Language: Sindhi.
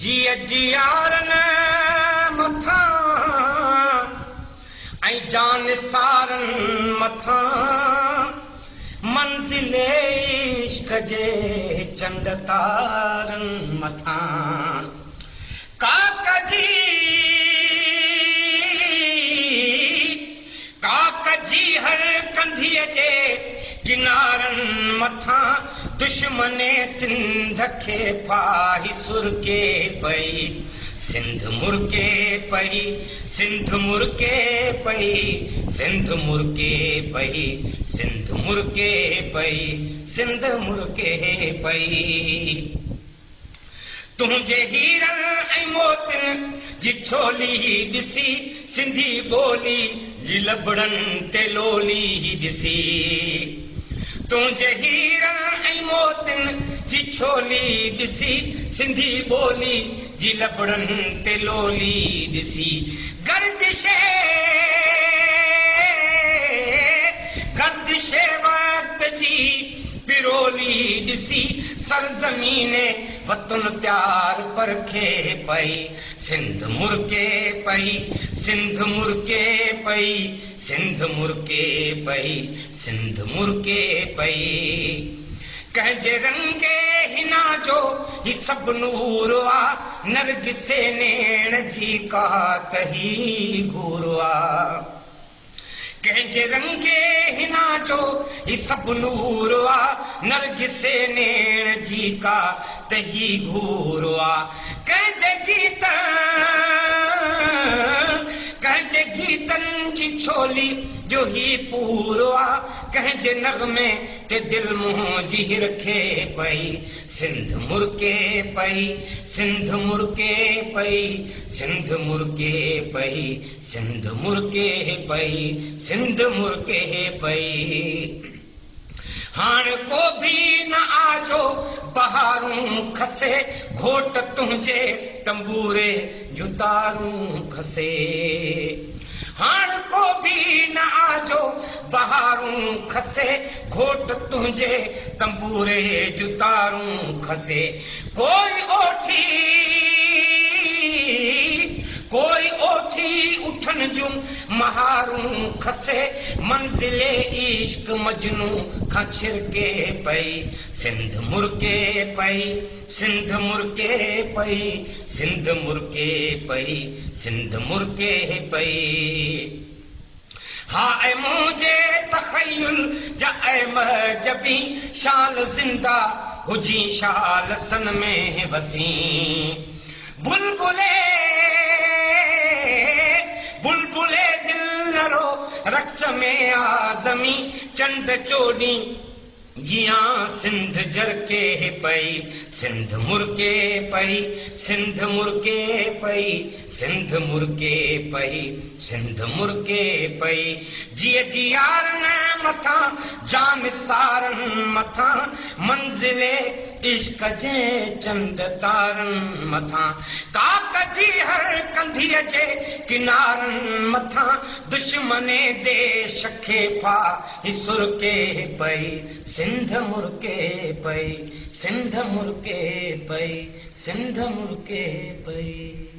جيء جيارن مٿان ۽ جانثارن مٿان منزل عشق جي چنڊ تارن مٿان ڪاڪ جي ڪاڪ جي هر ڪنڌيء جي ڪنارن مٿان دشمن سنڌ کي ڦاهي سرڪي پئي، سنڌ مرڪي پئي، سنڌ مرڪي پئي، سنڌ مرڪي پئي، سنڌ مرڪي پئي، سنڌ مرڪي پئي. تنهنجي هيرن ۽ موتين جي ڇولي ڏسي، سنڌي ٻولي جي لبڙن تي لولي ڏسي. تنهنجي هيرن ۽ موتين جي ڇولي ڏسي، سنڌي ٻولي جي لبڙن تي لولي ڏسي. گردش گردش وقت جي پرولي ڏسي سرزمين وطن پيار پرکي پئي، سنڌ مرڪي پئي، سنڌ مرڪي پئي، سنڌ مرڪي پئي، سنڌ مرڪي پئي. ڪنهن جي رنگي حنا جو هي سڀ نور آ، نرگسي نيڻ جي ڪا ته هي گهور آ. ڪنهن جي رنگي حنا جو هي سڀ نور آ، نرگسي نيڻ جي ڪا ته هي گهور آ. ڪنهن جي گيت ڪنهن جي گيتن جي ڇولي جو هي پور آ، ڪنهن جي نغمي تي دل منهنجي هرکي پئي، سنڌ مرڪي پئي، سنڌ مرڪي پئي، سنڌ مرڪي پئي، سنڌ مرڪي پئي، سنڌ مرڪي پئي. هاڻ ڪو ڀي نه آ جو بهارون کسي، گهوٽ تنهنجي تنبوري جون تارون کسي. هاڻ ڪو ڀي نه آ جو بهارون کسي، گهوٽ تنهنجي تنبوري جون تارون کسي. ڪوئي اوٺي ڪوئي اوٺي اٺن جون مهارون کسي، منزل عشق مجنون کان ڇرڪي پئي، سنڌ مرڪي پئي، سنڌ مرڪي پئي، سنڌ مرڪي پئي، سنڌ مرڪي پئي. ها اي منهنجي تخيل جا اي مهجبين، شال زنده هجين شال سن ۾ وسين. بلبلي بلبلي دل نه رو رقص ۾ آ زمين، چنڊ چوڏهين جيان سنڌ جرڪي پئي، سنڌ مرڪي پئي، سنڌ مرڪي پئي، سنڌ مرڪي پئي، سنڌ مرڪي پئي. جيء جيارن مٿان جانثارن مٿان، منزل عشق جي چنڊ تارن مٿان، ڪاڪ جي هر ڪنڌيء جي ڪنارن مٿان، دشمن ديش کي ڦاهي سرڪي پئي، سنڌ مرڪي پئي، سنڌ مرڪي پئي، سنڌ مرڪي پئي.